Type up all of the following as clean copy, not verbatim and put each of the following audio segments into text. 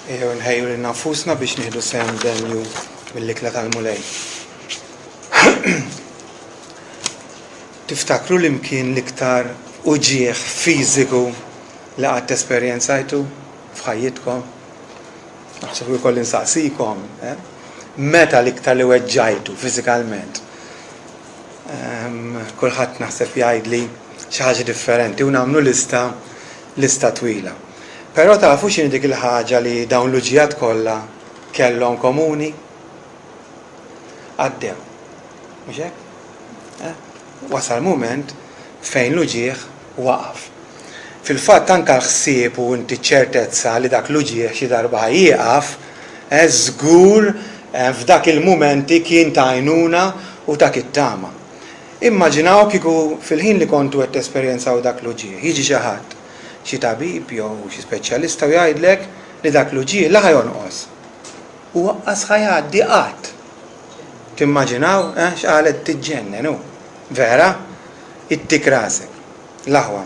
Ejjew nħejju lilna nfusna biex nieħdu sehem denju mill-ikla tal-Mulej. Tiftakru li mkien l-iktar uġigħ fiżiku li qatt esperjenzajtu f'ħajjitkom? Naħseb li jkolli nsaqsikom, eh? Meta l-iktar li weġġajtu fiżikalment? Ehm, kulħadd naħseb jgħidli xi ħaġa differenti u nagħmlu lista lista twila. Però tafu x'inhi dik il-ħaġa li dawn l-uġigħat kollha kellhom komuni? Għaddew. Mhux hekk? Eh? Wasal mument fejn l-uġigħ waqaf. Fil-fatt anke l-ħsieb u inti ċ-ċertezza li dak l-uġigħ xi darba ħa jieqaf, eh, żgur eh, f'dak il-mumenti kien ta' għajnuna u tak it-tama. Immaġinaw kieku fil-ħin li kontu qed tesperjenzaw dak l-uġigħ, jiġi xi ħadd, xi tabib jew xi speċjalista u jgħidlek li dak l-uġigħ la ħa jonqos u aqqas ħa jgħaddi qatt. Timmaġinaw, eh, x'qalet tiġġennen hu. Vera? Ittik rasek. L-aħwa.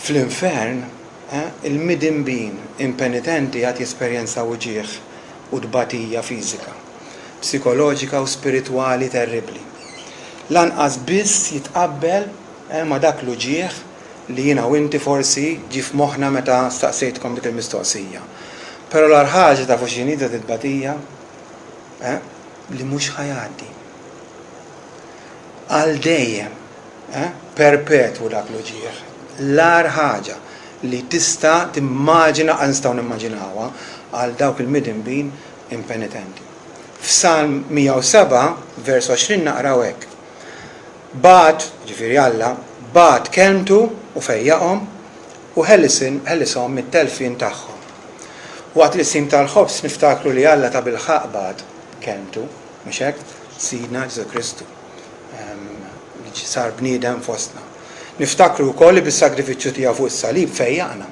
Fl-infern, eh, il-midinbin impenitenti għad jesperjenzaw uġigħ u tbatija fiżika, psikoloġika u spiritwali terribbli. Lanqas biss jitqabbel, eh, ma' dak l-uġigħ li jiena u inti forsi ġie f'moħħna meta staqsejtkom dik il-mistoqsija. Però l-agħar ħaġa tafu x'inhi ta' dit-tbatija? Eh, li mhux ħa jgħaddi. Għal dejjem. Eh? Perpetwu dak l-uġigħ. L-agħar ħaġa li tista' timmaġina, lanqas nistgħu nimmaġinawha, għal dawk il-midinbin impenitenti. F'Salm 107, vers 20 naqraw hekk, Bagħat, jiġifieri Alla, bagħat kelmtu u fejjaqhom u ħelishom mit-telfien tagħhom. Waqt il-qsim tal-ħobż niftakru li Alla tabilħaqq bagħat kelmtu, mhux hekk? Sidna Ġesù Kristu. li sar bniedem fostna. Niftakru wkoll li bis-sagrifiċċju tiegħu fuq is-salib fejjaqna.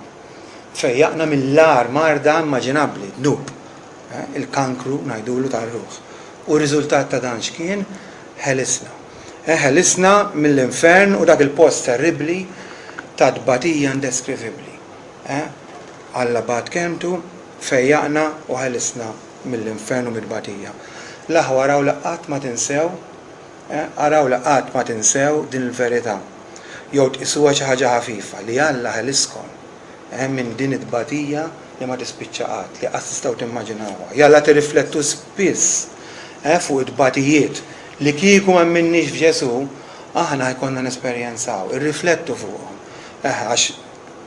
Fejjaqna mill-agħar marda immaġinabbli, dnub, il-kankru ngħidulu tar-ruħ. U r-riżultat ta' dan x'kien? Ħelisna. Ħelisna mill-infern u dak il-post terribbli ta' tbatija indeskrivibbli. Alla bagħat kelmtu, fejjaqna u ħelisna mill-infern u mit-tbatija. L-aħwa araw li qatt ma tinsew, eh, araw li qatt ma tinsew din il-verità, jew tqisuha xi ħaġa ħafifa, li Alla ħeliskom, eh, minn din it-tbatija li ma tispiċċa qatt, li qatt tistgħu timmaġinawha. Jalla tirriflettu spiss, eh, fuq it-tbatijiet li kieku ma emminniex f'Ġesù, aħna jkollna nesperjenzaw. Irriflettu fuqhom, eh, għax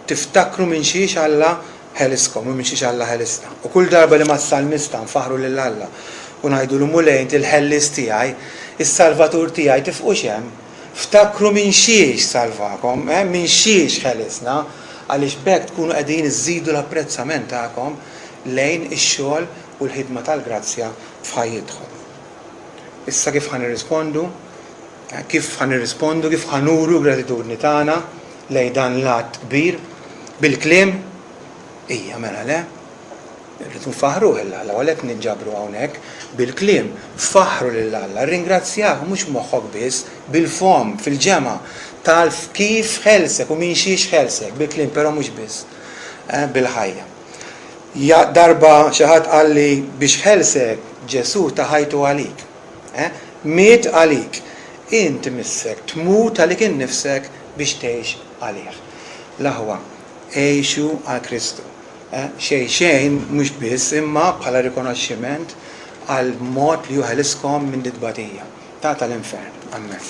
Tiftakru minn xiex Alla ħeliskom u minn xiex Alla ħelisna. U kull darba li mas-salmista nfaħħru lil Alla u ngħidulu Mulej inti l-ħellies tiegħi, is-salvatur tiegħi tifqux hemm. Ftakru minn xiex salvakom, eh, minn xiex ħelisna, għaliex b'hekk tkunu qegħdin iżżidu l-apprezzament tagħkom lejn ix-xogħol u l-ħidma tal-grazzja f'ħajjitkom. Issa kif ħa nirrispondu? Kif ħa nirrispondu, kif ħa nuru l-gratitudni tagħna lejn dan l-att kbir? Bil-kliem? Ija, mela le. Irridu nfaħħruh lil Alla u għalhekk ninġabru hawnhekk. Bil-kliem, faħħru lil Alla, rringrazzjah mhux b'moħħok biss, bil-fomm, fil-ġemgħa, taf kif ħelsek u minn xiex ħelsek, bil-kliem però mhux biss, eh, bil-ħajja. Ja darba xi ħadd qalli biex ħelsek Ġesù ta ħajtu għalik. Eh? Miet għalik. Int imissek tmut għalik innifsek biex tgħix għalih. L-aħwa, għixu għal Kristu. Eh? Xejn xejn mhux biss imma bħala rikonoxximent għal mod li hu ħeliskom minn dit-tbatija ta' tal-infern. Amen.